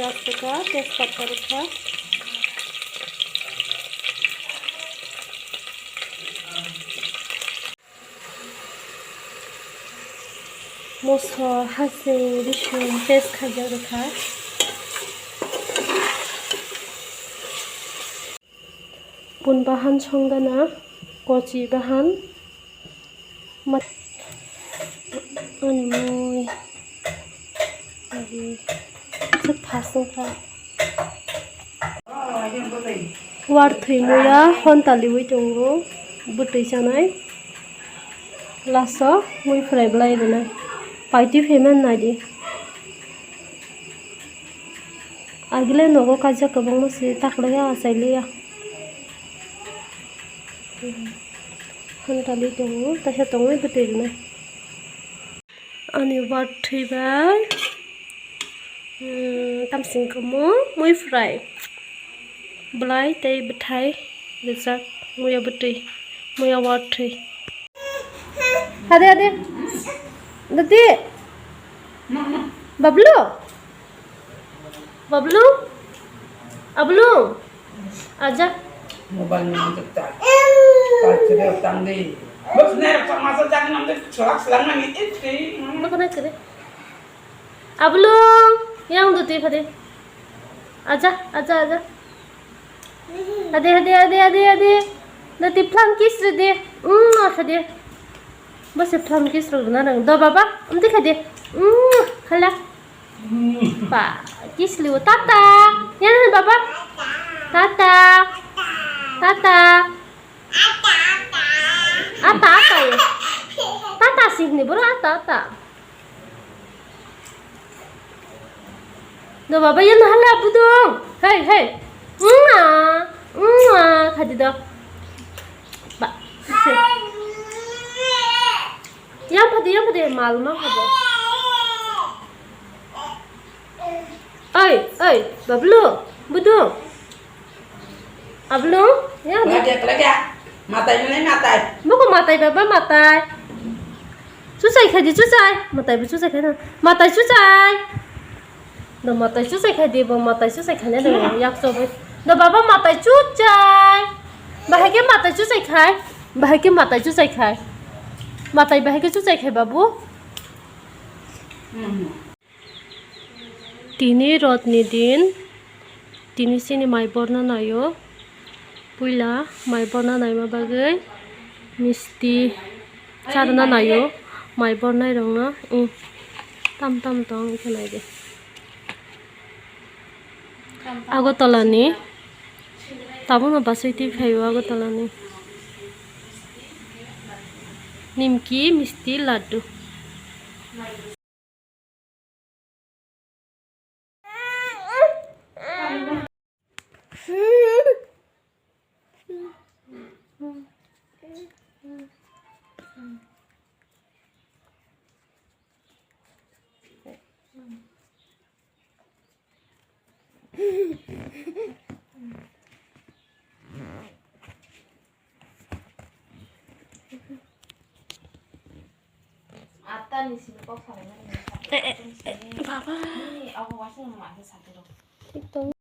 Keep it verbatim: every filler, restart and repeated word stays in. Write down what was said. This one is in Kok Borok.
Piyaj rwkha, tejpatta rwkha. Moso, hasing, bising, paste khaijak rwkha. Bun bahan songdana, kochi bahan. Mat-, ani mui. Agi. Sik thasung kha. Warthwi muya hontaliwi tongo. Bwtwi chanai. Laso mui fry bwlai rwnai. Paitwi phaimani naidi. Agile nogo kaijak kwbangma se taklaiya, achailaiya. Hontaliwi tongo, taisa tongwi bwtwi rwnai. Ani warthwi bai, mm, tamsing kwmwi mui fry. Bwlai tei bwthai rijak, muya bwtwi, muya warthwi. Hade, hade. Dati. Bablu. Bablu. Ablu. Aja. Mobile ni mantuk ta. Tang di. Bos ne, masa jangan nanti selak selang nang itu. Bukan aja deh. Ablung, yang udah tuh tadi. Aja, aja, aja. Ade, ade, ade, ade, ade. Nanti pelan kiss deh. Hmm, ade. Bos pelan kiss deh, nang. Do baba, nanti kade. Hmm, khala. Ba, kiss liu. Tata. Ya, baba. Tata. Tata. Ata, ata ya. Tata sih ni bro, ata, ata. Do baba yan hala budung. Hei, hei. Nga, nga, khadi do. Ba. Yang phadi, yang phadi mal ma khadi. Oi, oi, Bablu, budung. Ablu, ya, Kelak ya, kelak ya. Matai mana matai? Buku matai baba matai. Susai khaji susai. Matai bu susai khaji. Matai susai. Do matai susai khaji bo matai susai khaji do yak sobo. Do baba matai susai. Bahai ke matai susai khai. Bahai ke matai susai khai. Matai bahai ke susai khai babu. Tini rotni din, tini chini mai borna naio. Puila mai borna naima bagwi misti charwna naio. Mai bornai rokno, mm, tam tam tong wngkha naidi. Agartala ni tabukno bachai twi phaio Agartala ni. Nimki misti laddu. Eh, eh, eh, baba. Tik tong.